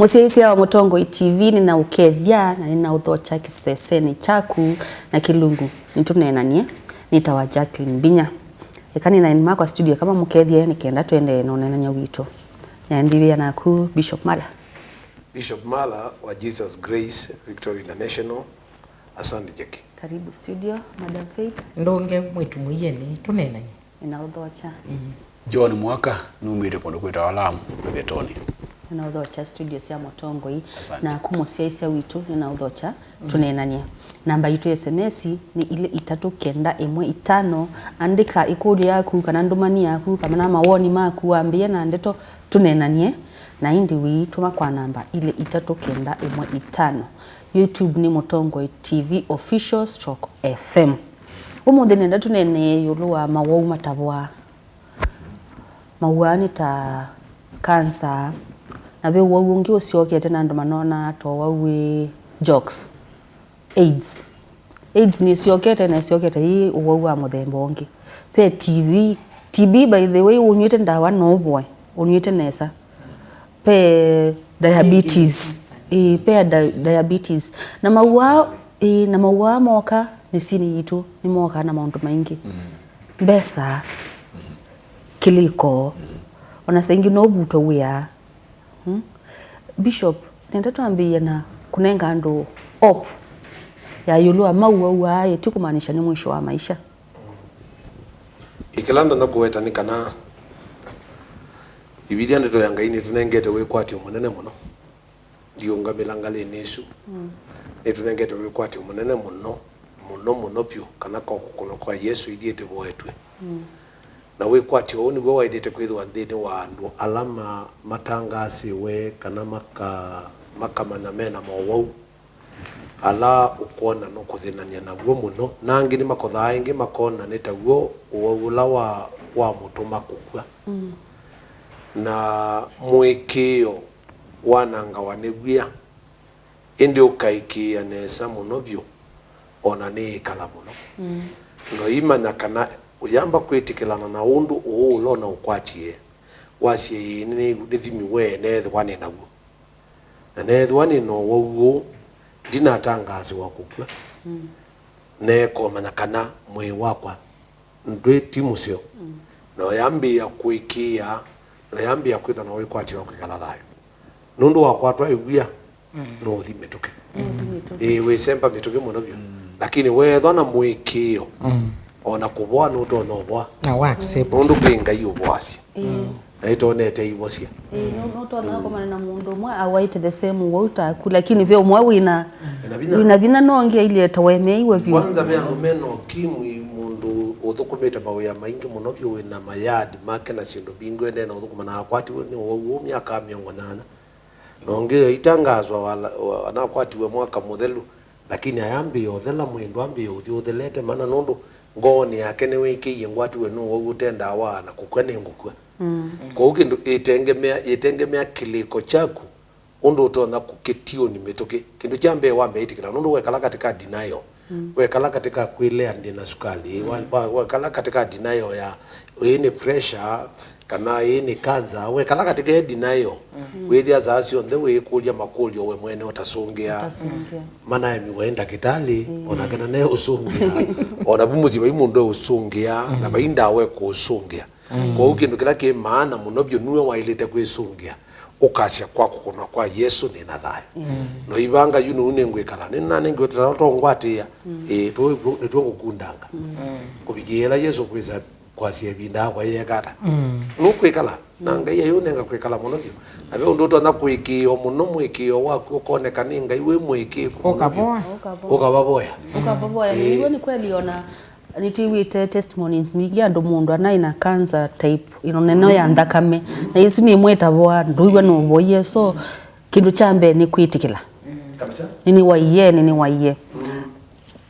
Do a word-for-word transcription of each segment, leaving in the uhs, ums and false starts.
Mũsyaĩĩsya wa Mũtongoi T V, nĩnaũkethya na nĩnaũthokya kĩsesenĩ kyaku na kĩlungu nĩtũneenanie. Nĩtawa Jacqueline Mbinya. Eka nĩ na aini makwa studio kama mũkethye nĩ kenda tũendee na ũneenany'a witũ. Nĩandĩvĩa naku Bishop Mala. Bishop Mala wa Jesus Grace Victory International. Asante Jackie. Karibu studio, Madam Faith. Ndũnge mwĩtu mũieni, tũneenany'e. Nĩnaũthokya. John Mwaka numĩte kũndũ kwĩtawa Lamu, Petoni. Nĩnaũthokya studio sya Mũtongoi. Asante. Naku mũsyaĩĩsya witũ, nĩnaũthokya. Tũneenany'e. Namba yitũ ya S M S nĩ ilĩ itatũ kenda ĩmwe itano. Andĩka ĩkũlyo yaku kana ndũmani yaku kana mawoni maku, wambĩĩe na ndeto, tũneenany'e. Na ĩndĩ wĩitũma kwa namba ilĩ itatũ kenda ĩmwe itano. YouTube nĩ Mũtongoi T V Official stroke F M. Ũmũnthĩ nenda tũneenee ĩũlũ wa mawau matavwaa. Mawau aa nĩ ta kansa, na ve ũwau ũngĩ ũsyokete na andũ manonaa ta ũwau wĩ jokes. AIDS. AIDS nĩsyokete na ĩsyokete yĩ ũwau wa mũthemba ũngĩ. Ve T B. T B, by the way, ũnyw'ĩte ndawa no ũvoe, ũnyw'ĩte nesa. Ve diabetes. Ĩĩ, ve di- diabetes. Na mawau aa, ĩĩ, na mawau aa moka mĩsyĩnĩ yitũ, nĩmokaa na maũndũ maingĩ. Mbesa, kĩlĩko, ona saa ingĩ no ũvutwe wĩa. Hmm? Bishop, nenda twambĩĩe na kũnenga andũ hope ya ĩũlũ wa mawau aa, ti kũmaanisha nĩ mwisho wa maisha. Ĩkĩla ndonya kũweta nĩ kana Mbivilia, Ndeto ya Ngai, nĩtũnengete wĩkwatyo mũnene mũno. Ndiũngamĩla ngalĩnĩ ĩsu. Nĩtũnengete wĩkwatyo mũnene mũno, mũno mũno vyũ, kana kwa kũkũnwa kwa Yesũ ithyĩ tũvoetw'e. Na wĩkwatyo ũũ nĩw'o waĩlĩte kwĩthĩwa nthĩnĩ wa andũ ala ma- matangaasĩwe kana maka- makamanya me na mowau, ala ũkwona nũkũthĩnany'a naw'o mũno, na angĩ nĩmakothaa ĩngĩ makona nĩ taw'o ũwau ũla wa- wamũtũma kũkw'a. Na mũĩkĩĩo wanangawa nĩ wia, ĩndĩ ũkaĩkĩĩa nesa mũno vyũ, o na nĩĩkala mũno. Noimanya kana ũyamba kwĩtĩkĩlana na ũndũ ũũ ũla ũnaũkwatie, wasye, "Ĩĩ, nĩ- nĩthimiwe, neethĩwa nĩ naw'o." Na neethĩwa nĩ na ũwau ũũ, ndinatangaasĩwa kũkw'a, neekomanya kana mwĩĩ wakwa ndwĩ ti mũseo, na ũyambĩĩa kũĩkĩĩa, na ũyambĩĩa kwĩthwa na wĩkwatyo wa kwĩkala thayũ. Nũndũ wakwatwa ĩwia, nũũthi mĩtũkĩ. Ĩĩ, wĩsemba mĩtũkĩ mũno vyũ. Lakini weethwa na mũĩkĩĩo, o na kũvoa nũtonya ũvoa. Na wa accept. Nũndũ kwĩ Ngai ũvoasya. Na nĩtwonete aivosya. Ĩĩ, nũ- nũtonya kũmana na mũndũ ũmwe awaĩte the same ũwau taku, lakini ve ũmwe wĩna, wĩna vinya, wĩna vinya, no ũngĩ ailyĩ ta wemeeiwe vyũ. Kwanza ve andũ me na ũkimwi, mũndũ ũthũkũmĩte mawĩa maingĩ mũno vyũ, wĩna mayard make na syĩndũ mbingĩ, ũendee na ũthũkũma, na akwatiwe nĩ ũwau ũũ myaka mĩongo nyanya. Na ũngĩ aitangaswa wala- wa- anakwatiwe mwaka mũthelu, lakini ayambĩĩa ũthela mwĩĩ, ndwambĩĩa ũthi ũthelete mana, nũndũ ngoonĩ yake nĩwĩkĩie, "Ngwatiwe nĩ ũwau ũte ndawa, na kũkw'a nĩngũkw'a." Kwoou kĩndũ ĩtengemea, ĩtengemea kĩlĩko kyaku, ũndũ ũtonya kũkĩtiũni mĩtũkĩ. Kĩndũ kya mbee wambe ĩtĩkĩla, nũndũ wekala katika denial. Wekala katika kwĩlea ndĩ na sukali, wa- wa- wekala katika denial ya ĩĩ nĩ pressure, kana ĩĩ nĩ kanza, wekala katika ĩ denial, wĩthĩa saa syonthe wĩĩkũlya makũlyo we mwene ũtasũngĩa. Ũtasũngĩa. Manaemiwa ĩ ndakĩtalĩ, o nake na ne ũsũngĩa. O na vu mũsyĩ vai mũndũ e ũsũngĩa, na vai ndawa ekũũsũngĩa. Kwoou kĩndũ kĩla kĩ maana mũno vyũ nue waĩlĩte kwĩsũngĩa, ũkasya kwa kũkũnwa kwa Yesũ nĩ na thayũ. Noivanga yu nũu nĩngwĩkala, nĩnanengiwe tũtano twa ũngwatĩĩa, ĩĩ, tũu nĩtwo ngũkundanga. Kũvikĩĩa ĩla Yesũ kwĩsa kwasya ĩvinda yakwa yĩeka ata. Nũkwĩkala, na Ngai ayũnenga kwĩkala mũno vyũ. Na ve ũndũ ũtonya kũĩkĩĩo mũno, mũĩkĩĩo waku ũkoneka nĩ Ngai wĩ mũĩkĩĩku mũno vyũ. Ũkavoa. Ũkavavoya. Ũkavavoya. Ĩĩ. Nĩw'o nĩ kweli, ona nĩtwĩw'ĩte testimonies mbingĩ andũ mũndũ anaĩ na cancer type ĩno nene ya nthakame, na Yesũ nĩmwĩtavoa, ndũiw'a nũvoie. So kĩndũ kya mbee nĩ kwĩtĩkĩla. Kabisa. Nĩnĩwaie, nĩnĩwaie.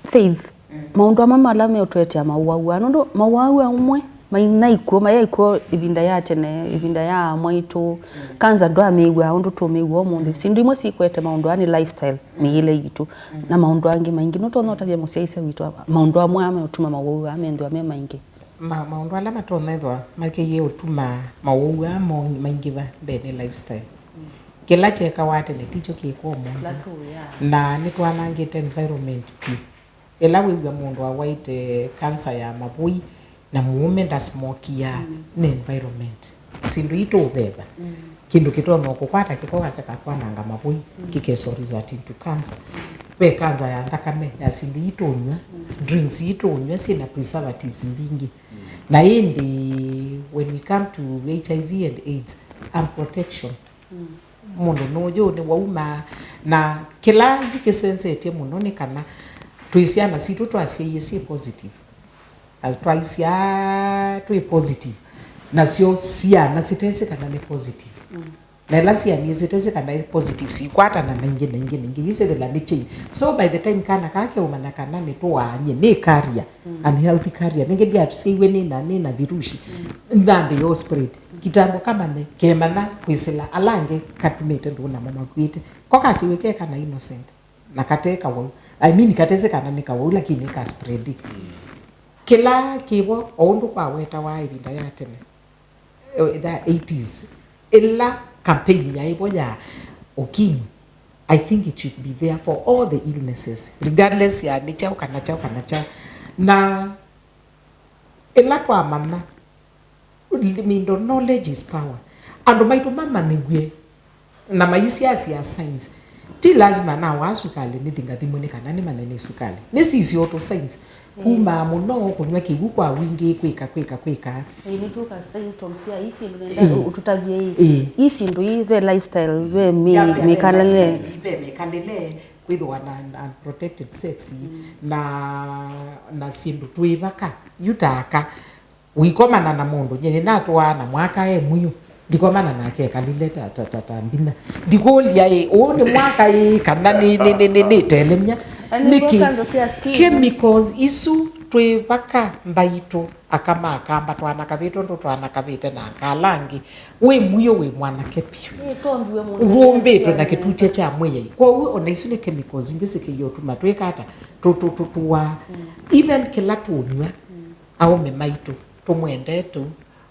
Faith, maũndũ amwe ma ala meũtũetea mawau aa, nũndũ mawau amwe mainaĩ kw'o, mayaĩ kw'o ĩvinda ya tene, ĩvinda ya aa mwaitũ. Kanza ndwamĩw'aa ũndũ tũmĩw'a ũmũnthĩ. Syĩndũ imwe sikwete maũndũ aa nĩ lifestyle, mĩĩle yitũ, na maũndũ angĩ maingĩ. Nũtonya ũtavya mũsyaĩĩsya witũ maũndũ amwe aa meũtuma mawau aa methĩwa me maingĩ? Ma- maũndũ ala matonya ĩthwa makĩie ũtuma mawau aa mo- maingĩva mbee nĩ lifestyle. Kĩla kyekawa tene tikyo kĩkwa ũmũnthĩ. Kĩla kĩu, yeah. Na nĩtwanangĩte environment vyũ. Ĩla wĩw'a mũndũ awaĩte kansa ya mavũi na mũũme ndasmokiaa, mm, nĩ environment. Syĩndũ ii tũũveva. Mm. Kĩndũ kĩtonya kũkwata kĩko kake kakwananga mavũi, mm, kĩkeso result into cancer. Ve kansa ya nthakame, ya syĩndũ ii tũnyw'a, mm, drinks ii tũnyw'a syĩ na preservatives mbingĩ. Mm. Na ĩndĩ when we come to H I V and AIDS, and protection, mm, mũndũ nũyũ nĩwauma. Na kĩla kĩsenzetye mũno nĩ kana twĩ syana sitũ twasyaie syĩ positive. As twaisyaa twĩ positive, nasyo syana sitesĩ kana nĩ positive. Mm. Na ĩla syanie sitesĩ kana nĩ positive, sikwatana na ingĩ na ingĩ na ingĩ, wisĩthĩla nĩ chain. So by the time kana kakeũmanya kana nĩtũaany'e, nĩ carrier, mm, unhealthy carrier, nĩngĩ ndiatũsyaiwe nĩ na, nĩ na virusi, mm, ndambĩĩa spread. Kitambo kamanye, kemanya kwĩsĩla ala angĩ katumĩte ndũũ namo makuĩte. Ko kasĩwe ke kana innocent, na kate kawau. I mean, katesĩ kana nĩ kawau, lakini ka spread. Mm. Kĩla kĩvo, o ũndũ kwawetawa ĩvinda ya tene, eh, the eighties, ĩla campaign yaĩ vo ya ũkimwi, I think it should be there for all the illnesses, regardless ya nĩ kyaũ kana kyaũ kana kyaũ. Na ĩla twamanya, mindo, knowledge is power. Andũ maitũ mamanyĩw'e na maisiasya signs. Ti lazima nawaa sukalĩ nĩthi ngathimwe nĩ kana nĩmanye nĩ sukalĩ. Nĩsisye o tũ signs. Mm. Kumaa mũno, kũnyw'a kĩw'ũ kwa wingĩ, kwĩka, kwĩka, kwĩka. Ĩĩ, nĩtwĩka symptoms ya ii syĩndũ nenda, ĩĩ, ũ-, ũtũtavye ii. Ĩĩ. Ii syĩndũ ii ve lifestyle, ve mĩ-, ya, ve mĩkalĩle. Lifestyle, ve mĩkalĩle, kwĩthĩwa na, na unprotected sex, mm, na, na syĩndũ twĩvaka, yu ta aka. Ũikomana na mũndũ, nyie nĩnatũaa na mwaka e mwiũ, ndikomana nake ekalile ta, ta, ta, ta mbinya. Ndikũlya ĩ, ũũ nĩ mwaka ĩ, kana nĩ, nĩ, nĩ, nĩ, nĩtelemya? Na nĩw'o nĩkĩ? Kanza sya skin. Chemicals isu twĩvaka mbaitũ, aka ma kamba twanakavĩtwe ndũ twanakavĩte na aka ala angĩ. Wĩ mwiũ, wĩ mwanake vyũ. Nĩtombiwe mũndũ. Wũmbĩtwe na kĩtutya kya Mwĩai. Kwoou ona isu nĩ chemicals ingĩ sikĩie ũtuma twĩka ata? Tũ, tũ, tũ, tũaa. Mm. Even kĩla tũnyw'a. Mm. Aũme maitũ, tũmwendee tũu.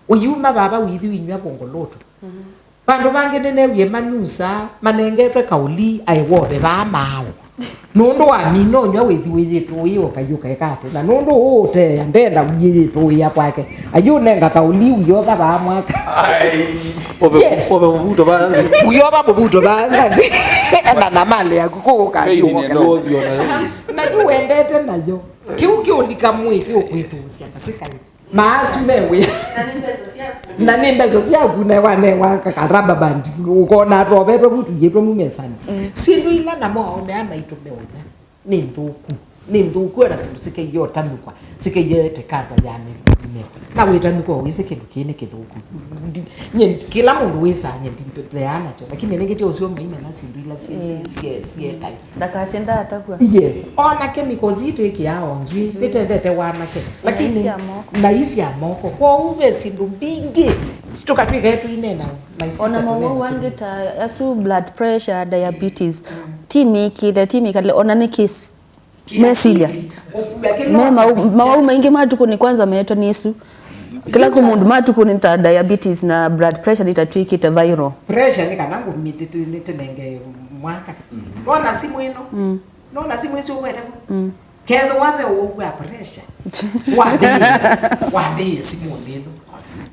Ũyuma vava ũithi ũinyw'a vũngũlũtũ. Mhm. Vandũ vangĩ nĩneewie manyusaa manengetwe kaũli aĩ wove vaa maaũ. Nũndũ wamina ũnyw'a wĩthi wĩyĩtũĩa ũkaiũka eka atĩ. Na nũndũ ũũ ũteea ndenda wĩyĩtũĩa kwake. Ayũnenga kaũli ũyova vaa mwaka. Ai, ove, yes, ove mũvuto vaa nthĩ. Ũyova mũvuto vaa nthĩ. Enda na mali yaku kũũka. Faith nĩ ũkaiũka. Ndothi ona. Na yu wendete nayo. Kĩu kĩũlika mwĩĩ kĩũkwĩtũũsya katika ĩ. Maasu me wĩa. Na nĩ mbesa syaku. Na nĩ mbesa syaku, na wanewa ka-, karaba bandi, ũkona atovetwe vutu yĩtwe mu mesani. Mm. Syĩndũ ila namo aũme aa maitũ meũya nĩ nthũku. Nĩ nthũku, ona syĩndũ sikaie ũtanĩkwa, sikaie te kanza ya mĩmeko. Na wĩtanĩkwa wĩsĩ kĩndũ kĩĩ nĩ kĩthũku. Ndi-, nye, kĩla mũndũ wĩsaa nye ndimbeaa nakyo, lakini nĩngĩ ti ũsio maimena syĩndũ ila sie-, sie-, mm, sie-, sietae. Ndakasye ndaatavw'a. Yes. Ona chemicals ii twĩkĩaa o nzw'ĩ, mm, nĩtendete wanake. Lakini na ii sya moko. Na ii sya moko. Kwoou ve syĩndũ mbingĩ tũkatw'ĩka tũinena, my sister, ona mowau angĩ ta asu blood pressure, diabetes. Mm. Ti mĩkĩte, ti mĩkalĩle, ona nĩ kĩsi. Mesilya. Me mau-, mawau maingĩ matukũnĩ kwanza meetwa nĩ ĩsu. Kĩla kũ mũndũ matukũnĩ ta diabetes na blood pressure nĩtatw'ĩkĩte viral. Pressure nĩ kana ngũmi nĩtũnenge mwaka. Nona simũ ĩno? Mm. Nona simũ ĩsu ũkwete ku? Mm. Kethĩwa ve ũwau wa pressure. Wathĩe, wathĩe simũnĩ ĩno.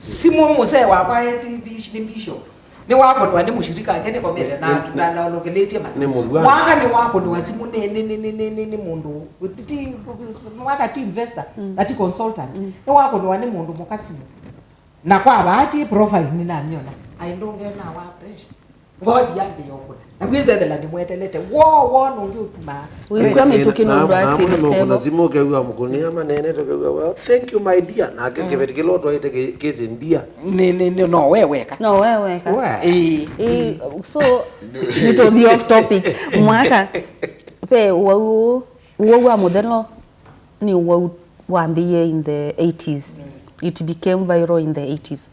Simũ mũsee wakwa eti bish-, nĩ bishop. Nĩwakũnwa nĩ mũshirika wake nĩkomete na, nĩ, na, na, na ũnokelĩtye matu. Nĩ mũvw'ano. Mwaka nĩwakũnwa simũ nĩ, nĩ, nĩ mũndũ, ti, ti, mwaka ti investor, mm, na ti consultant. Mm. Nĩwakũnwa nĩ mũndũ mũka simũ. Na kwa bahati profile nĩnamyona. Aĩ ndũngenawa pressure. Ngothi yambĩĩa ũkũna. Na kwĩsethela nĩmwetelete. Woo, woo, nũngĩ ũtumaa. Ũikw'a mĩtũkĩ nũndũ wa syĩndũ stable. Simũ ũkew'a mũkũnĩa manene tũkew'a, "Well, thank you, my dear." Nake, mm, kĩveti kĩla ũtwaĩte kĩ-, kĩsĩ ndia. Nĩ, nĩ, nĩ, no we weka. No we weka. We. Ĩĩ. Ĩĩ, so, nĩtũthi off topic. Mwaka, ve ũwau ũũ, ũwau wa mũthelo, nĩ ũwau wambĩĩe in the eighties. Mm. It became viral in the eighties.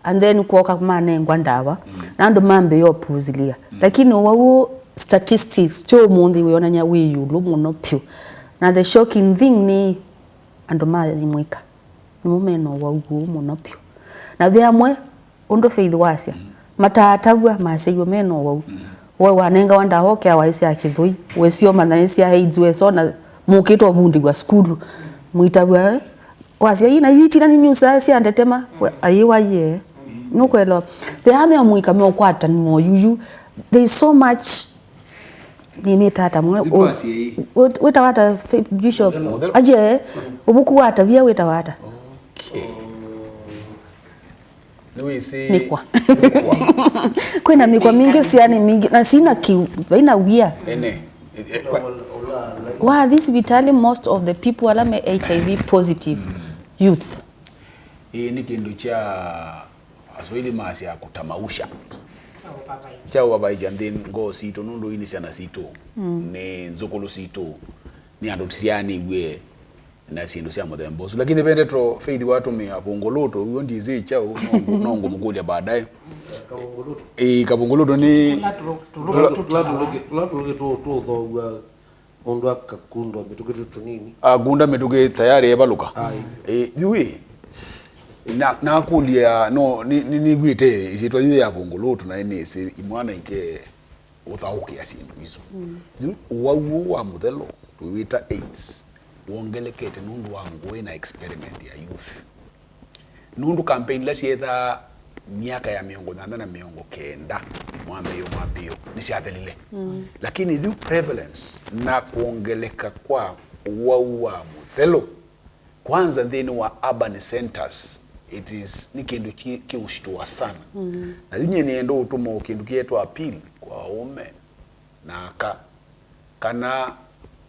And then kwoka manengwa ndawa, mm, na andũ mambĩĩa ũpuuzilia. Mm. Lakini ũwau statistics kyo ũmũnthĩ wĩonany'a wĩ ĩũlũ mũno pyũ. Na the shocking thing nĩ andũ ma Imwĩka. Nĩmo mena ũwau ũũ mũno vyũ. Na ve amwe, ũndũ Faith wasya, mm, Mataataw'a, masyaĩwe me na ũwau. Mm. We wanengawa ndawa ũkeawa ĩ sya kĩthũi, wĩsĩ ũmanya nĩ sya AIDS, wesona mũkĩte ũvundĩw'a sukulu, mwĩtaw'a, eh? Wasya, "Ii na ii itina nĩnyusaa sya ndetema." We, "Aĩ, waiye." Nũkwelewa? Ve aa meũmwĩka meũkwatani moyuyu. There is so much. Nĩmĩtata mũno. Ũ-, wĩtawa ata, Bishop? Mũthelo. Aje, ũvuku wa tavia wĩtawa ata? Okay. Nĩwĩsĩ. Mĩkwa. Kwĩna mĩkwa mingĩ, syana mingĩ, na sina ki, vaina wia. Ene. Eh, eh, kwa- Wa this vitali, most of the people ala me H I V positive, youth. Ĩĩ nĩ kĩndũ kya Aswahili masya kutamausha. Kya ũvavaĩkya nthĩ ngoo sitũ, nũndũ ii nĩ syana sitũ. Mm. Nĩ nzũkũlũ sitũ. Nĩ andũ tũsyaanĩw'e na syĩndũ sya mũthemba ũsu. Lakini ve ndeto Faith watũmĩa vũngũlũtũ, w'o ndyĩsĩ kyaũ, no ngũ-, no ngũmũkũlya baadaye. Kavũngũlũtũ. Ĩĩ, kavũngũlũtũ nĩ tũla tũlũkĩ tũtũthaũw'a mũndũ akakundwa mĩtũkĩ tũ tũnini. Akunda mĩtũkĩ tayari evalũka. Ai. Ĩĩ, yu ĩ. Na, nakũlya, no, nĩ, nĩ, nĩnĩw'ĩte ĩsyĩtwa yu ya vũngũlũtũ, na nĩnĩsĩ imwana ike ũthaũkĩa syĩndũ isu. Mm. Yu ũwau ũũ wa mũthelo tũwĩta AIDS wongelekete nũndũ wa ngũĩ na experiment ya youth. Nũndũ campaign ila syethaa myaka ya mĩongo nyanya na mĩongo kenda, mwambĩĩo, mwambĩĩo, nĩsyathelile. Mm. Lakini yu prevalence na kwongeleka kwa ũwau wa mũthelo, kwanza nthĩnĩ wa urban centers, it is, nĩ kĩndũ kĩ-, kĩũsitũa sana. Mm. Na yu nyie nĩenda ũtũma o kĩndũ kĩetwa appeal kwa aũme na aka, kana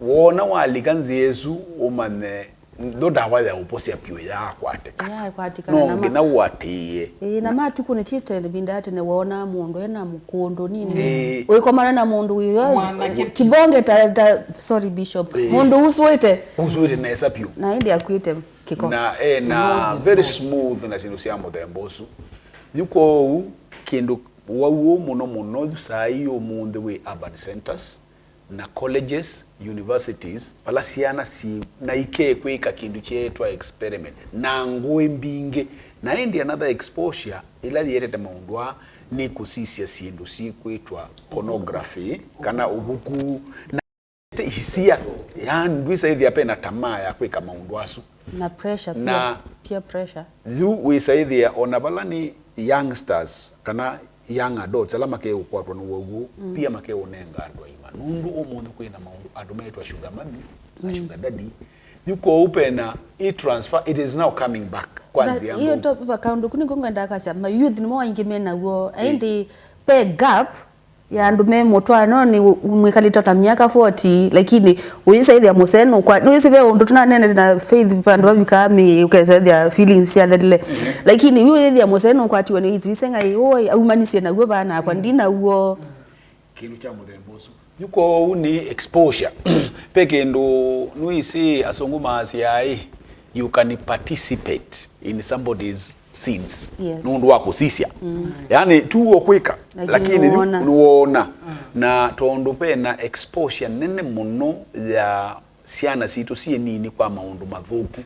woona walika nzĩa ĩsu, ũmanye ndo ndawa ya ũposya pyũ yaakwatĩkana. Yaakwatĩkana. No na ma- nginya ũatĩĩe. Ĩĩ, na matukũ nĩ ti tene, ĩvinda ya tene woonaa mũndũ ena mũkũndũ nini. Ĩĩ. Ũikomana na mũndũ wĩyo, mwanake kĩbonge ta, ta, sorry, Bishop. Ĩĩ. Mũndũ usũĩte. Usũĩte nesa pyũ. Na ĩndĩ akuĩte kĩko. Na ena very smooth na syĩndũ sya mũthemba ũsu. Yu kwoou, kĩndũ ũwau ũũ mũno mũno yu saa ii ũmũnthĩ wĩ urban centers na colleges, universities, vala syana syĩ na ikekwĩka kĩndũ kyeetwa experiment na ngũĩ mbingĩ. Na ĩndĩ another exposure ĩla yĩetete maũndũ aa nĩ kũsisya syĩndũ syĩkwĩtwa pornography kana ũvuku. Na ĩte hisia, yaani ndwĩsa ĩthĩa pena tamaa ya kwĩka maũndũ asu. Na pressure, na peer, peer pressure. Yu wĩsa ĩthĩa ona vala nĩ youngsters kana young adults ala makeũkwatwa nĩ ũwau ũũ, mm, pia makeũnenga andũ aima. Nũndũ ũmũnthĩ kwĩna maũndũ andũ meĩtwa sugar mommy na, mm, sugar daddy. Yu kwoou pena ĩ transfer, it is now coming back kwa nzĩa nthũku. Iyo to, va kaũndũ kũ nĩko ngwendaa kwasya, ma youth nĩmo aingĩ me naw'o. Ĩĩ. Ĩndĩ ve gap ya andũ me mũtwaano nĩ mwĩkalĩte ta myaka forty, lakini ũyĩsaĩthĩa mũsee nũkwa-, nĩwĩsĩ ve ũndũ tũnaneenete na Faith vandũ vavikaa mĩĩ ũkesaĩthĩa feelings syathelile. Mhm. Lakini yu ũyĩthĩa mũsee nũkwatiwe nĩ AIDS, wĩsĩ ngai, "Ũĩ, aumanisye naw'o vaa nakwa, ndi naw'o." Kĩndũ kya mũthemba ũsu. Yu kwoou nĩ exposure. Ve kĩndũ nĩwĩsĩ asũngũ maasya ĩ, you can participate in somebody's sins. Yes. Nũndũ wa kũsisya. Mm. Yaani, tu ũkwĩka, lakini, lakini yu nĩwoona. Nĩwoona. Mm. Na tondũ ve na exposure nene mũno ya syana sitũ syĩ nini kwa maũndũ mathũku,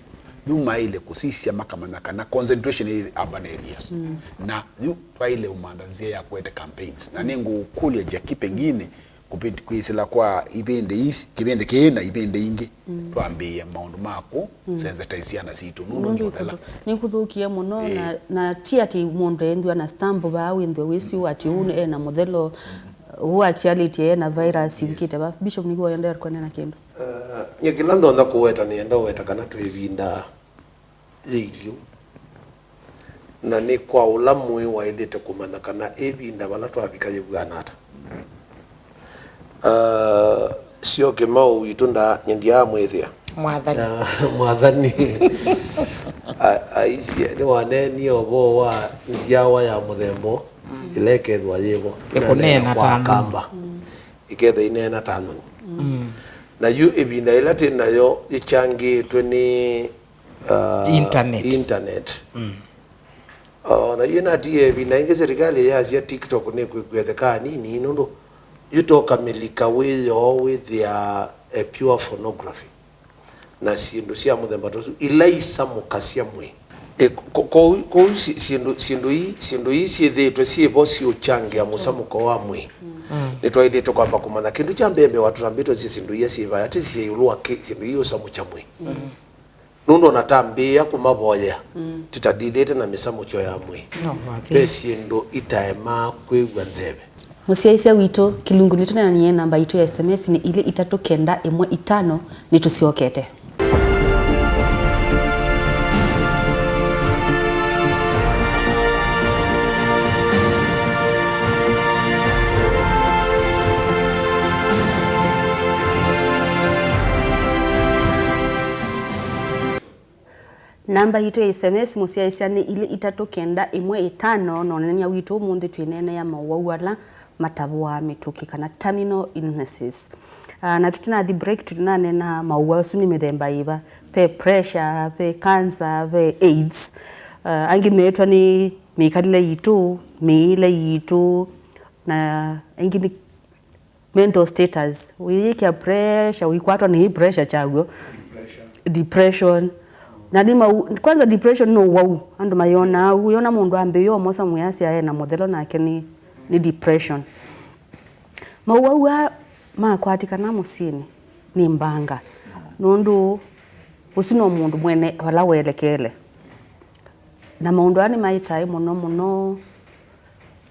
yu maĩle kũsisya makamanya kana concentration ĩ urban areas. Mm. Na yu twaĩle ũmantha nzĩa ya kũete campaigns. Na nĩngũkũlya Jackie pengine, kũvĩt-, kwĩsĩla kwa ivĩndĩ ii, kĩvĩndĩ kĩĩ na ivĩndĩ ingĩ, mm, twambĩĩe maũndũ ma kũ, mm, sensitize syana sitũ, nũndũ nĩ ũthela. Nĩkũthũkie mũno. Ĩĩ. Na, na ti atĩ mũndũ enthwa na stamp vaa wĩnthwe wĩsĩ atĩ ũũ ena mũthelo, ũũ actuality ena virus, yes, wĩkĩte va. Bishop, nĩkĩ waendeea kũneena kĩndũ? Uh, nyie kĩla ndonya kũweta, nĩenda ũweta kana twĩ ĩvinda yĩilyĩ, na nĩ kwa ũla mũĩ waĩlĩte kũmanya kana ĩvinda vala twavika yĩvw'ana ata. Ah, syo Kĩmaũ witũ nda-, nyendiaa mwĩthĩa. Mwathani. Ah, mwathani. A-, aisye, nĩwaneenie ũvoo wa nzyawa ya mũthemba ũũ, mm, ĩla ĩkethĩwa yĩvo. Ĩkũneena ta nyoni. Kwa Akamba. Mm. Ĩkethĩwa ĩneena ta nyoni. Mm. Na yu ĩvinda yĩla twĩ nayo yĩkyangĩĩtwe nĩ uh, internet. Internet. Mm. Uh, na yu natie ĩvinda ĩngĩ serikali yasya TikTok nĩkwĩkw'etheka nini, nũndũ yu tokamĩlika wĩoo wĩthĩa a pure pornography na syĩndũ sya mũthemba ta ũsu ila isamũkasya mwĩĩ. E, ko-, ko-, kwoou si-, syĩndũ, syĩndũ ii, syĩndũ ii syĩthĩĩtwe syĩ vo siũkyangĩa mũsamũko wa mwĩĩ. Nĩtwaĩlĩte kwamba kũmanya kĩndũ kya mbee mbee watũtambĩtwe syĩ syĩndũ ia syĩ vaya, ti syĩ ĩũlũ wa kĩ-, syĩndũ ii ũsamũkya mwĩĩ. Nũndũ ona tambĩĩa kũmavoyea, tĩtadilĩte na mĩsamũkyo ya mwĩĩ. No, wa ve thĩ. Syĩndũ itaemaa kwĩw'a nzeve. Mũsyaĩĩsya witũ, kĩlungu nĩtũneenanie, namba yitũ ya S M S nĩ ilĩ itatũ kenda ĩmwe itano. Nĩtũsyokete. Namba yitũ ya S M S mũsyaĩĩsya nĩ ilĩ itatũ kenda ĩmwe ĩtano, na ũneenany'a witũ ũmũnthĩ twĩneenea maũwau ala matavũaa mĩtũkĩ, kana terminal illnesses. Ah, na tũtinathi break, tũtinanena maũwau asu nĩ mĩthemba yĩva. Ve pressure, ve cancer, ve AIDS. Ah, angĩ meetwa nĩ mĩkalĩle yitũ, mĩĩle yitũ, na angĩ nĩ mental status, ũyĩkĩa pressure, ũikwatwa nĩ pressure kyaw'o. Depression. Depression. Na nĩ mau, kwanza depression nĩ ũwau, andũ mayonaa ũu, yona mũndũ ambĩĩa ũmosa mwĩasya ena mũthelo nake nĩ, nĩ depression. Maũwau aa makwatĩkana mũsyĩnĩ nĩ mbanga, nũndũ ũsu no mũndũ mwene vala welekele. Na maũndũ aa nĩmaĩtae mũno mũno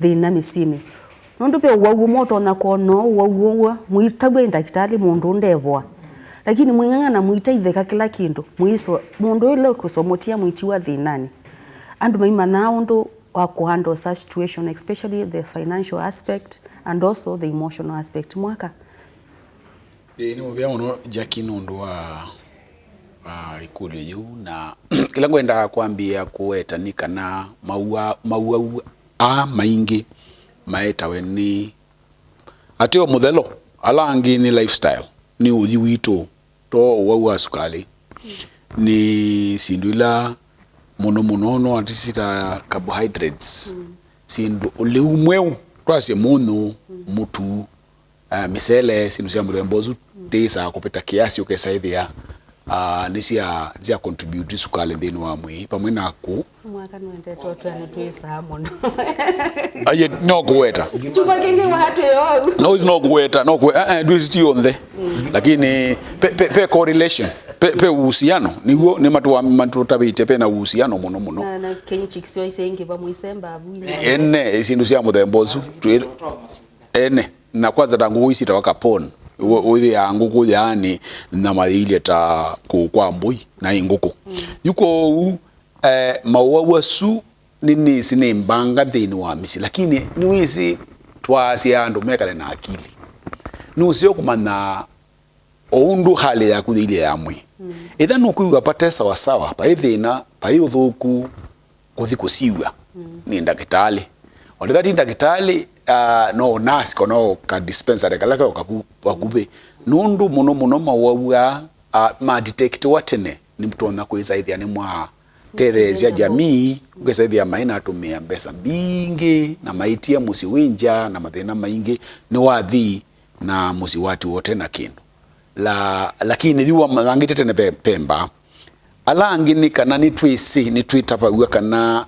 thĩna mĩsyĩnĩ. Nũndũ ve ũwau ũmwe ũtonya kwona ũwau ũw'o, mũitavw'a nĩ ndakĩtalĩ mũndũ ndevũa. Lakini mũing'ang'ana mũitaitheka kĩla kĩndũ, mũiso-, mũndũ ũla ũkũsomũtia mũitiwa thĩnanĩ. Andũ maimanyaa ũndũ wa kũhandle such situation, especially the financial aspect and also the emotional aspect. Mwaka? Ĩĩ, nĩ mũvea mũno, Jackie, nũndũ wa, wa ĩkũlyo yĩu, na ĩla ngwendaa kwambĩĩa kũweta nĩ kana maua-, maũwau aa maingĩ maetawe nĩ ateo mũthelo, ala angĩ nĩ lifestyle, nĩ ũthi witũ, to ũwau wa sukalĩ, nĩ syĩndũ ila mũno mũno no atĩ sita carbohydrates, syĩndũ, ũlĩu mweũ, twasye mũnyũ, mũtu, ah, mĩsele, syĩndũ sya mũthemba ũsu, tĩĩsaa kũvĩta kĩasi, ũkesa ĩthĩa, ah, nĩ sya, sya contribute sukalĩ nthĩnĩ wa mwĩĩ, vamwe na kũ. Mwaka nũendete ũtwea nĩtwĩsaa mũno. Aye, no kũweta. Chuma kĩngĩ wa twĩ ou. No, no kũweta, no kũwe-, eh, eh, ndwĩsĩ ti yonthe. Lakini pe, pe, pe correlation, pe, pe uhusiano, nĩw'o, nĩ matũa-, matũtavĩtye pe na uhusiano mũno mũno. Na, na kĩnyuchi kisio ise ingĩ vamwe isemba avu. Ene, syĩndũ sya mũthemba ũsu, twĩ-, ene. Na kwanza ta ngũkũ ici itawa capon, wĩthĩaa ngũkũ yaani nyama yĩilye ta kũũ kwa mbũi na ĩ ngũkũ. Yu kwoou, eh, maũwau asu nĩ nĩsĩ nĩ mbanga nthĩnĩ wa mĩsyĩ, lakini nĩwĩsĩ twaasya andũ mekale na akili. Nũseo kũmanya o ũndũ hali yaku yĩilye ya mwĩĩ. Ĩtha nũkwĩw'a vate sawasawa, vai thĩna, vai ũthũku, kũthi kũsiw'a nĩ ndakĩtalĩ. O ndĩtha ti ndakĩtalĩ, ah, no nasi kana o ka dispensary kala ke o kaku-, vakuvĩ. Nũndũ mũno mũno maũwau aa, ah, ma detectiwa tene, nĩmũtonya kwĩsa ĩthĩa nĩmwatetheesya jamii, ũkesa ĩthĩa maĩ na atũmĩa mbesa mbingĩ, na maitie mũsyĩ wĩ ngya, na mathĩna maingĩ, nĩwathi na mũsyĩ watiwa ũte na kĩndũ. La, lakini yu wamangĩte tene pe-, pemba. Ala angĩ nĩ kana nĩtwĩsĩ, nĩtwĩtavaw'a kana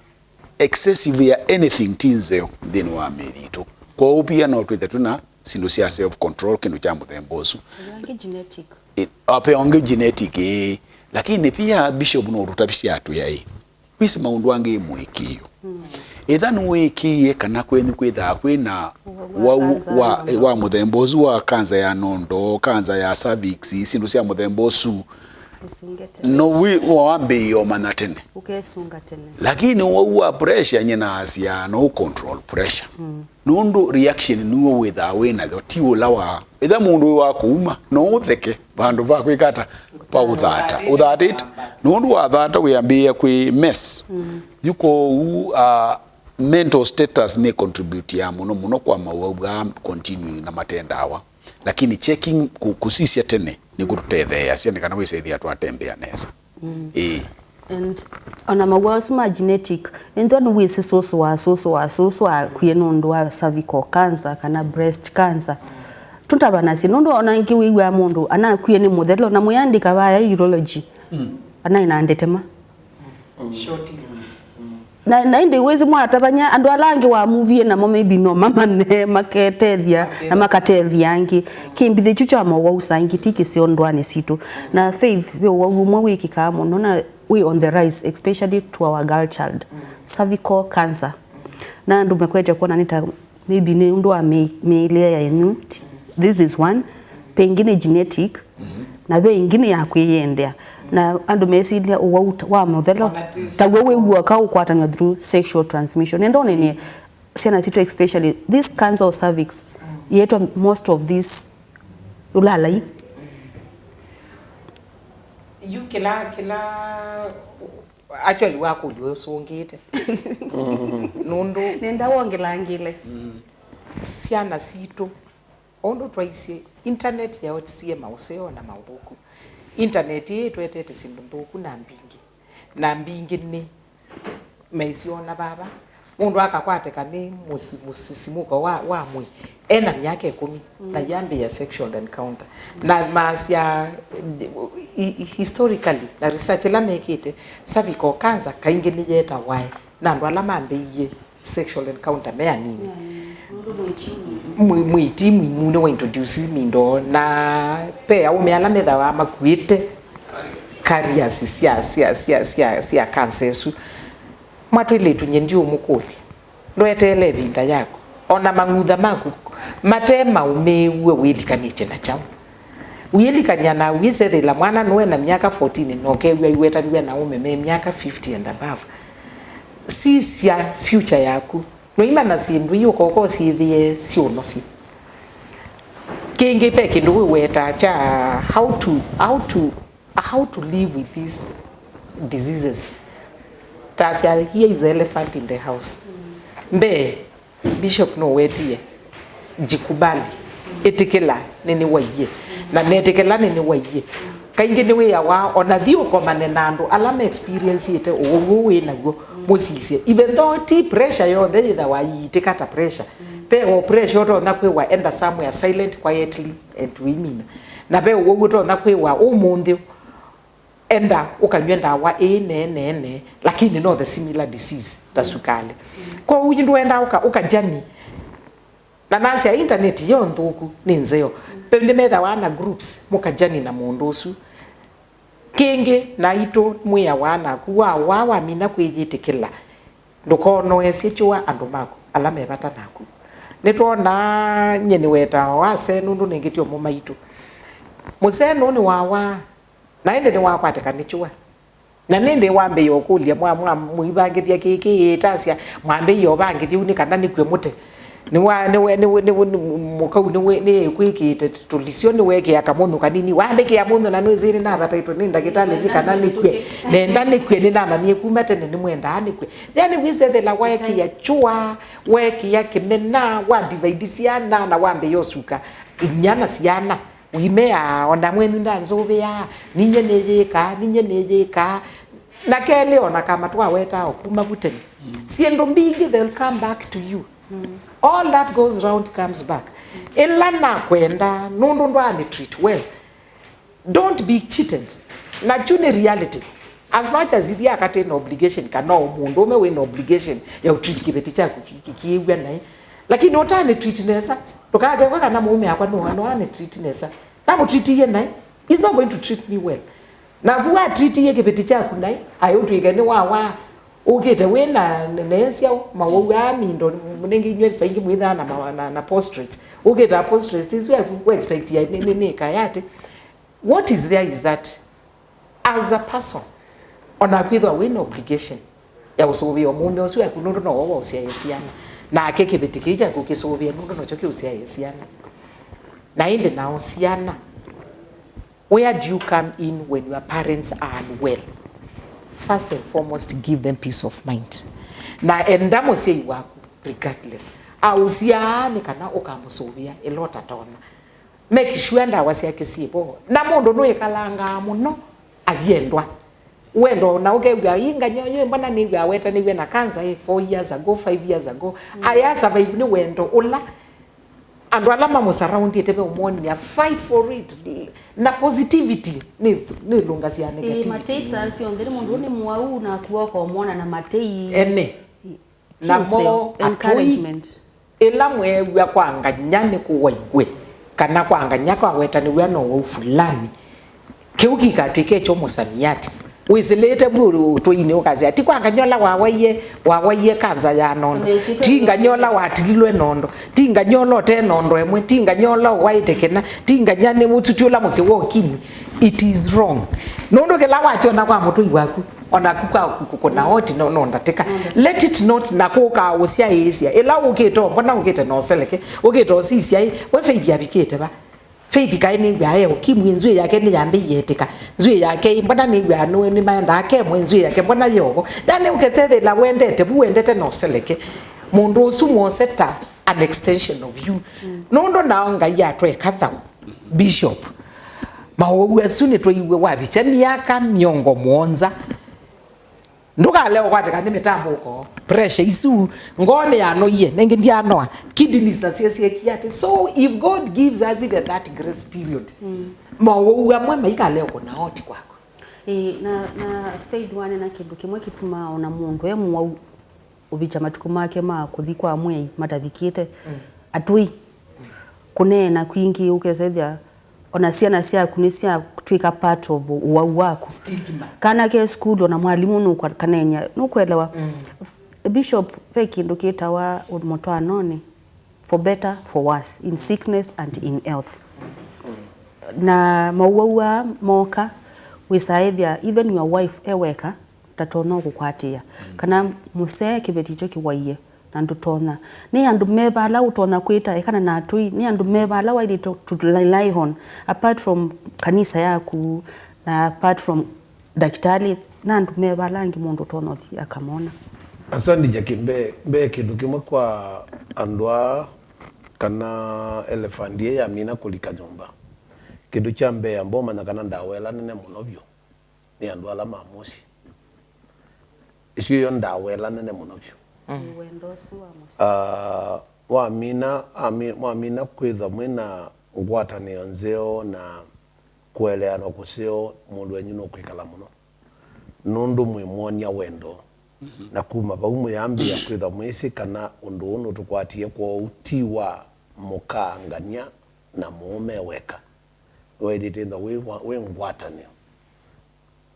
excessive ya anything ti nzeo nthĩnĩ wa mĩĩlĩ itũ. Kwoou pia no twĩthe twĩ na syĩndũ sya self control, kĩndũ kya mũthemba ũsu. Angĩ genetic. Ĩ, ape angĩ genetic, ĩĩ. Lakini pia Bishop no ũtũtavisye atwĩa, ĩ, wĩsĩ maũndũ angĩ mũĩkĩĩo. Ĩtha nĩwĩkĩĩe kana kwenyu kwĩthaa kwĩ na ũwau wa, wa mũthemba ũsu wa kanza ya nondo, kanza ya cervix, syĩndũ sya mũthemba ũsu, no wĩ wambĩĩe ũmanya tene. Ũkesunga tene. Lakini ũwau wa pressure, nyie naasya no ũ control pressure. Nũndũ reaction nĩw'o wĩthaa wĩ nayo, ti ũla wa, ĩtha mũndũ wĩ wa kũuma, no ũtheke vandũ va kwĩka ata, va ũthata. Ũthatĩte, nũndũ wathata wĩambĩĩa kwĩ mess. Yu kwoou, ah, mental status nĩ contribute ya mũno mũno kwa maũwau aa continuing na matendawa. Lakini checking, kũ-, kũsisya tene nĩkũtũtetheeasya nĩ kana wĩsethĩa twatembea nesa. Ĩĩ. And ona maũwau asu ma genetic, ĩndĩ nĩwĩsĩ sũsũ wa sũsũ wa sũsũ akwie nũndũ wa cervical cancer kana breast cancer. Tũtavanasye, nũndũ ona ĩngĩ wĩw'aa mũndũ anakwie nĩ mũthelo, na mũyandĩka vaya urology, anaĩ na ndetema. Na, na ĩndĩ wĩsĩ mwatavany'a andũ ala angĩ wamuvie namo, maybe no mamanye, maketethya, na makatethya angĩ. Kĩmbithĩ kyu kya mowau saa ingĩ ti kĩseo ndũanĩ sitũ. Na Faith, ve ũwau ũmwe wĩkĩkaa mũno na wĩ on the rise, especially to our girl child, cervical cancer. Na andũ mekwete kwona nĩ ta maybe nĩ ũndũ wa mĩ-, mĩĩlĩe yenyu. This is one. Ve ĩngĩ nĩ genetic, na ve ĩngĩ nĩ ya kwĩyendea. Na andũ mesilya ũwau ta-, wa mũthelo, taw'o wĩw'oka ũkwatanwa through sexual transmission. Nenda ũnenie syana sitũ, especially this cancer of cervix, yetwa most of this ũlalai. Yu kĩla, kĩla, actually, wakũlya ũsũngĩte. Nũndũ nenda wongelangĩle syana sitũ, o ũndũ twaisye, internet yaotisie maũseo na maũthũku. Internet ĩĩ ĩtwetete syĩndũ nthũku na mbingĩ. Na mbingĩ nĩ maisyona vava. Mũndũ akakwatĩka nĩ mũsi-, mũsisimũko wa, wa mwĩĩ ena myaka ĩkũmi, na yambĩĩa sexual encounter. Na masya, i-, i-, historically, na research ĩla mekĩte, cervical cancer kaingĩ nĩyetawae na andũ ala mambĩĩie sexual encounter me anini. Mwĩ-, mwĩti mwĩmu nĩwa introduce mindo, na ve aũme ala methawa makuĩte carriers sya, sya, sya, sya, sya cancer ĩsu. Mwa twĩlĩtu, nyie ndiũmũkũlya, ndweteele ĩvinda yaku. O na mang'utha maku mate maũmĩĩw'e wĩlikanĩtye na kyaũ? Wĩlikany'a na wĩsethĩla mwana nũe na myaka fourteen na ũkew'a aiwetanw'a na aũme me myaka fifty and above. Sisya future yaku. Noimanya syĩndũ ii ũkoka ũsyĩthĩe syũnosye. Kĩngĩ, ve kĩndũ wĩwetaa kya how to, how to, how to live with these diseases. Tasya, here is the elephant in the house. Mbee, Bishop nũwetie, jikubali, ĩtĩkĩla nĩnĩwaie, na netĩkĩla nĩnĩwaie. Kaingĩ nĩwĩawa, ona thi ũkomane na andũ ala me experienceĩte ũwau ũũ wĩ naw'o, mũsisye. Even though ti pressure yonthe yĩthawa ĩitĩka ta pressure. Ve o pressure ũtonya kwĩwa, enda somewhere silent, quietly, and ũimina. Na ve ũwau ũtonya kwĩwa, ũmũnthĩ enda ũkanyw'e ndawa ĩĩ nee, nee, nee, lakini no the similar disease ta sukalĩ. Kwoou yu ndũenda ũka, ũka journey. Na nasya, intaneti yo nthũku, nĩ nzeo. Ve nĩmethawa na groups, mũka journey na mũndũ ũsu. Kĩngĩ, naitũ mwĩawa naku, wawa wamina kwĩyĩtĩkĩla, ndũkonoesye kyũa andũ maku ala me vata naku. Nĩtwonaa, nyie nĩwetaa o asee nũndũ nĩngĩ ti ũmwe maitũ. Mũsee nũũ nĩwawa, na ĩndĩ nĩwakwatĩka nĩ kyũa. Na nĩndĩ wambĩĩa ũkũlya, mwa, mwa, mũivangĩthya kĩkĩ, ĩtasya, mwambĩĩa ũvangĩthya ũu nĩ kana nĩkw'e mũte. Nĩwa, nĩwe, nĩwe, nĩwe, nĩ, mũkau nĩwe, nĩkwĩkĩĩte tũlisyo, nĩwekĩa kamũnyũ kanini. Wambĩkĩa mũnyũ na nwĩsĩ nĩnavataĩtwe nĩ ndakĩtalĩ nĩ kana nĩkw'e. Nenda nĩkw'e, nĩnamanyie kuma tene nĩmwendaa nĩkw'e. Yani, wĩsethela waekĩa kyũa, wekĩa kĩmena, wa divide syana, na wambĩĩa ũsuka inyia na syana. Ũimeaa, o na mwenyu ndanzũvĩaa, ninyie nĩyĩkaa, ninyie nĩyĩkaa. Na kelĩ, o na kama twawetaa o kuma vu tene. Syĩndũ mbingĩ, they'll come back to you. All that goes round comes back. Ĩla nakwenda, nũndũ ndwaanĩ treat well. Don't be cheated. Na kyu nĩ reality. As much as ithyĩ aka twĩ na obligation, kana o mũndũ ũme wĩ na obligation ya ũtreat kĩveti kyaku ki-, ki-, kĩĩw'a naĩ. Lakini ũtanĩ treat nesa, ndũkakekwa kana mũũme akwa no, no anĩ treat nesa. Namũtreatie naĩ, he's not going to treat me well. Naku wa treatie kĩveti kyaku naĩ, aĩ ũtwĩke nĩ wawa, ũkĩte wĩ na, na, na nesa, mawau aa mindo, nĩngĩ inyw'ĩ saa ingĩ mwĩthaa na, ma-, na, na prostrates. Ũkĩte prostrates, isu yaku, we expect ya, nĩ, nĩ, nĩ kayate. What is there is that, as a person, o naku ĩthwa wĩ na obligation ya ũsũvĩa mũũme ũsu waku nũndũ nowe waũsyaĩe syana, nake kĩveti kĩĩ kyaku kĩsũvĩe nũndũ nokyo kĩũsyaĩe syana. Na ĩndĩ nao syana, where do you come in when your parents are unwell? First and foremost, give them peace of mind. Na enda mũsyai waku, regardless, aũsyaa nĩ kana ũkamũsũvĩa ĩla ũtatonya. Make sure ndawa syake syĩ vo. Na mũndũ nũĩkalangaa mũno ayendwa. Wendo na ũkew'a, "Ĩ, ngany'a ũyũ mbona nĩw'a awetanĩw'e na cancer, eh, four years ago, five years ago." Mm. Aya survive nĩ wendo ũla. Andũ ala mamũsurroundĩte meũmwony'a, fight for it. Na positivity nĩ, nĩlũngasya ĩĩ, negativity. Matei saa syonthe, nĩ mũndũ nĩ mũwau na kuoka ũmwona na matei. Ene. Namo atũi, encouragement. Ĩla mweew'a kwa nganya nĩ kũwaiwe, kana kwa nganya kwawetanĩw'a na ũwau fulani, kĩu kĩkatw'ĩke kyo mũsamiati. Wĩsĩlĩte vu ũtũinĩ ũkasya, ti kwa nganya ũla wawaie, wawaie kanza ya nondo, ti nganya ũla watililwe nondo, ti nganya ũla ũte nondo ĩmwe, ti nganya ũla ũwaĩte kĩna, ti nganya nĩ ũtuti ũla mũsyĩ wa ũkimwi. It is wrong. Nũndũ kĩla wakyona kwa mũtũi waku, o naku kwa kũkũna oti no, no ndatĩka. Let it not na kũka ũsyaĩĩsya. Ĩla ũkĩte o mbona ũkĩte na ũseleke, ũkĩte ũsisya ĩ, we Faith avikĩte va? Faith kaĩ nĩw'aa e ũkimwi, nzw'ĩ yake nĩyambĩie ĩtĩka. Nzw'ĩ yake ĩ, mbona nĩw'aa nũ-, nĩmaendaa kemwe, nzw'ĩ yake mbona yovo? Yani ũkesethĩla wendete vu, wendete na ũseleke. Mũndũ ũsu mwose ta an extension of you. Nũndũ nao Ngai atweka thau. Bishop, mawau asu nĩtwaiwe wavikya myaka mĩongo mũonza. Ndũkalea ũkwatĩka nĩ mĩtambũko. Pressure isu, ngoo nĩyanoie, nengĩ ndianoa. Kidneys nasyo syekie atĩ. So if God gives us even that grace period, mawau amwe maikalea ũkũna oti kwaku. Ĩĩ, na, na Faith wanena kĩndũ kĩmwe kĩtumaa ona mũndũ e mũwau ũvikya matukũ make ma kũthi kwa mwĩai matavikĩte. Atũi, kũneena kwingĩ ũkesethya ona syana syaku nĩsyatw'ĩka part of ũwau waku. Stigma. Kana ke sukulu, ona mwalimũ nũkaneeny'a, nũkwelewa. Bishop, ve kĩndũ kĩtawa mũtwaanonĩ, for better, for worse, in sickness and in health. Na mawau aa moka, wĩsaĩthya even your wife e weka, ndatonya kũkwatĩĩa. Kana mũsee kĩveti kyo kĩwaie, na ndũtonya. Nĩ andũ meva ala ũtonya kwĩta, ekana na atũi, nĩ andũ meva ala waĩlĩte to rely on, apart from kanisa yaku, na apart from ndakĩtalĩ, na andũ meva ala angĩ mũndũ ũtonya ũthi akamona? Asante, Jackie. Mbee, mbee kĩndũ kĩmwe kwa andũ aa, kana elephant ĩĩ yamina kũlika nyũmba. Kĩndũ kya mbee, amba ũmanya kana ndawa ĩla nene mũno vyũ nĩ andũ ala ma mũsyĩ. Ĩsu ĩyo ndawa ĩla nene mũno vyũ. Nĩ wendo ũsu wa mũsyĩ. Ah, wamina, ami-, wamina kwĩthwa mwĩ na ngwatanĩo nzeo na kũeleanwa kũseo, mũndũ wenyu nũkwĩkala mũno, nũndũ mwĩmwonia wendo. Na kuma vau mũyambĩĩa kwĩthwa mwĩsĩ kana ũndũ ũũ nũtũkwatie kwoou ti wa mũka ngany'a na mũũme weka. Nĩwaĩlĩte ĩthwa wĩ wa, wĩ ngwatanĩo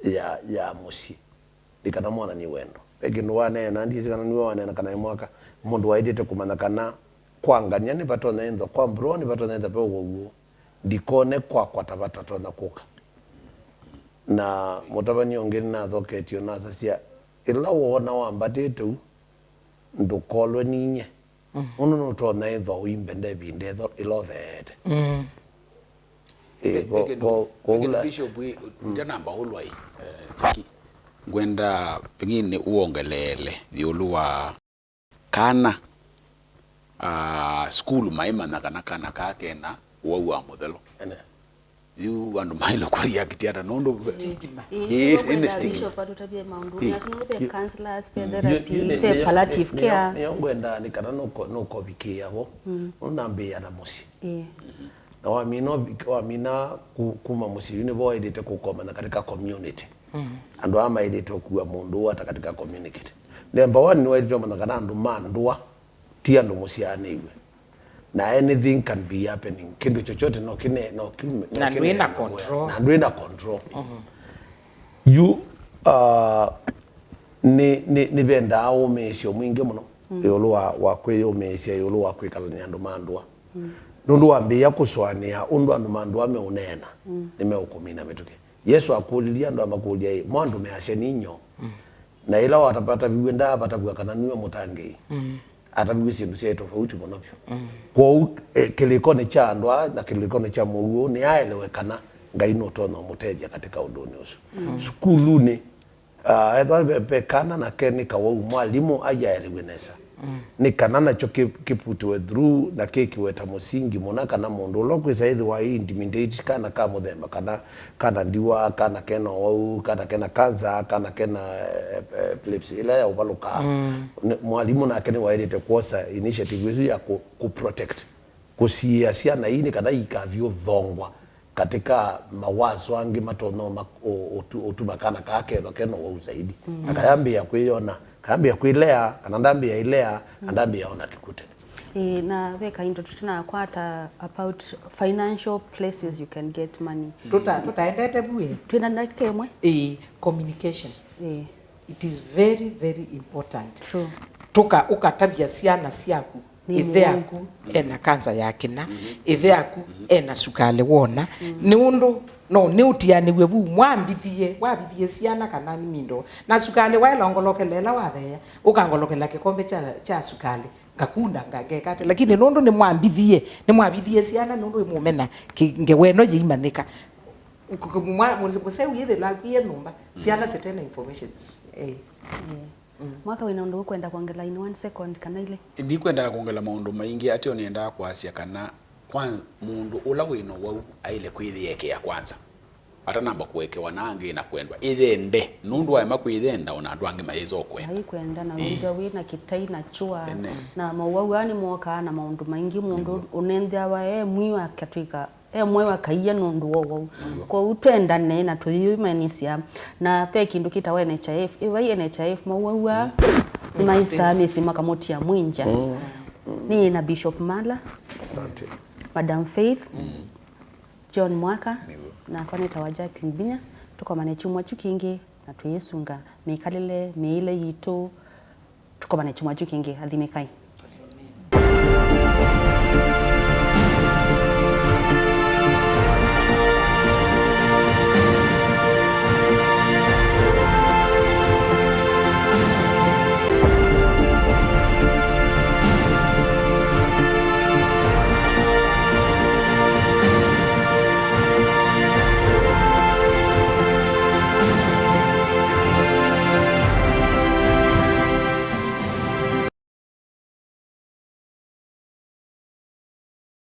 ya, ya mũsyĩ, nĩ kana mwonany'e wendo. Ve kĩndũ waneena, ndyĩsĩ kana nĩwe waneena kana nĩ mwaka, mũndũ waĩlĩte kũmanya kana kwa ngany'a nĩvatonya ĩthwa, kwa mbro nĩvatonya ĩthwa ve ũwau ũũ, ndikone kwakwa ta vatatonya kũka. Na mũtavany'a ũngĩ nĩnathoketye ũnasasya, ĩla woona wambatĩte ũu, ndũkolwe ninyie. Nũndũ nũtonya ĩthwa ũimbe ndevinda ĩtho-, ĩlotheete. Ĩ, ve, ko-, ve kĩndũ, ko-, ve kĩndũ koula Bishop ĩ, ndanamba ũlwa ĩ, eh, Jackie. Ngwenda pengine ũongeleele ĩũlũ wa kana, ah, sukulu maimanya kana kana kaa kena ũwau wa mũthelo. Ene. Yu andũ maĩle kũreact ata nũndũ stigma. Ĩĩ, ĩĩ, nĩ stigma. Bishop atũtavye maũndũ. Ĩĩ. Asu nũndũ ve counselors, ve therapy, ve palliative care. Nĩyo ngwendaa nĩ kana nũko-, nũkovikĩĩa vo. Nũnambĩĩa na mũsyĩ. Ĩĩ. Na wamina ũvi-, wamina ku-, kuma mũsyĩ, yu nĩvo waĩlĩte kũkomana katika community. Andũ aa maĩlĩte ũkua mũndũ ũũ ata katika community. Number one, nĩwaĩlĩte ũmanya kana andũ ma ndũa ti andũ mũsyaanĩw'e. Na anything can be happening. Kĩndũ chochote no kĩne-, no kiume, no na ndwĩ na kĩneene control. Na ndwĩ na control. Yu, uh, nĩ, nĩ, nĩvendaa ũmĩĩsyo mwingĩ mũno ĩũlũ wa, wa kwĩyũmĩĩsya ĩũlũ wa kwĩkalany'a andũ ma ndũa. Nũndũ wambĩĩa kũsũanĩa ũndũ andũ ma ndũa meũneena, nĩmeũkũmina mĩtũkĩ. Yesũ akũlilye andũ amakũlya, "Ĩ, mwandũmĩasya ninyie ũ?" Na ĩla watavataviw'e ndaavatavw'a kana nue mũtangĩĩi. Ataviw'e syĩndũ syaĩ tofauti mũno vyũ. Kwoou, eh, kĩlĩkonĩ kya andũ aa na kĩlĩkonĩ kya mũuo ũũ, nĩaelewe kana Ngai nũtonya ũmũtethya katika ũndũnĩ ũsu. Sukulunĩ, ah, ethwa ve, ve kana na ke nĩ kawau, mwalimũ aiaelewe nesa. Nĩ kana nakyo kĩ-, kĩputiwe through na kĩkĩwe ta mũsingi mũna, kana mũndũ ũla ũkwĩsa ĩthĩwa ĩ intimidate kana ka mũthemba kana, kana ndiwa, kana kena ũwau, kana kena cancer, kana kena, eh, eh, epilepsy ĩla ya ũvalũkaa. Nĩ, mwalimũ nake nĩwaĩlĩte kwosa initiative ĩsu ya kũ, kũ protect. kũsiĩĩa syana ii nĩ kana iikathi ũthongwa katika mawaso angĩ matonya ũma-, ũ-, ũtu-, ũtuma kana kaa kethwa kena ũwau zaidi. Na kayambĩĩa kwĩyona, kayambĩĩa kwĩlea, kana ndambĩĩa ĩlea, na ndambĩĩa ona kĩkw'ũ tene. Ĩĩ, na ve kaindo tũtinakwata about financial places you can get money. Tũta-, tũtaendete vu ĩ? Twĩna ndakĩka ĩmwe. Ĩĩ, communication. Ĩĩ. It is very, very important. True. Tũka-, ũkatavya syana syaku, nĩ ĩthe mũwau. Yaku ena kanza ya kĩna, ĩthe yaku ena sukalĩ wona. Nĩ ũndũ no nĩ ũtianĩw'e vu, mwambithie, wavithie syana kana nĩ mindo. Na sukalĩ waĩla ongolokela ĩla watheea, ũkangolokela kĩkombe kya, kya sukalĩ, ngakunda, nga-, ngekate. Lakini nũndũ nĩ mwambithie, nĩ mwavithie syana nũndũ ĩmũmena kĩ-, ngewa ĩno yĩimanyĩka. Ku-, ku-, mwa-, mũ-, mũseu yĩthĩla akwie nyũmba, syana sitena informations. Eh. Ĩĩ. Mwaka wĩna ũndũ ũkwenda kwongela in one second kana ilĩ? Ndikwendaa kwongela maũndũ maingĩ, ateo nĩendaa kwasya kana kwa mũndũ ũla wĩna ũwau aĩle kwĩyĩekea kwanza. Atanamba kũekewa na angĩ na kwendwa. Ĩyende, nũndũ waema kwĩyenda, ona andũ angĩ mayĩsa ũkwenda. Aikwenda na wĩthĩa wĩ na kĩtai na kyũa, na maũwau aa nĩmokaa na maũndũ maingĩ, mũndũ ũnentheawa e mwiwa akatwĩka e mwewa kaia nũndũ wa ũwau. Kwoou twendane na tũyĩmanyĩsya. Na ve kĩndũ kĩtawa N H I F. Ĩvai N H I F, maũwau aa nĩmaĩsaa mĩsyĩ makamũtia mwĩngya. Nĩ na Bishop Mala, Asante. Madam Faith, John Mwaka, nakwa nĩtawa Jacqueline Binya. Tũkomane kyumwa kyu kĩngĩ na twĩĩsunga mĩkalĩle, mĩĩle yitũ. Tũkomane kyumwa kyu kĩngĩ. Athimĩkai.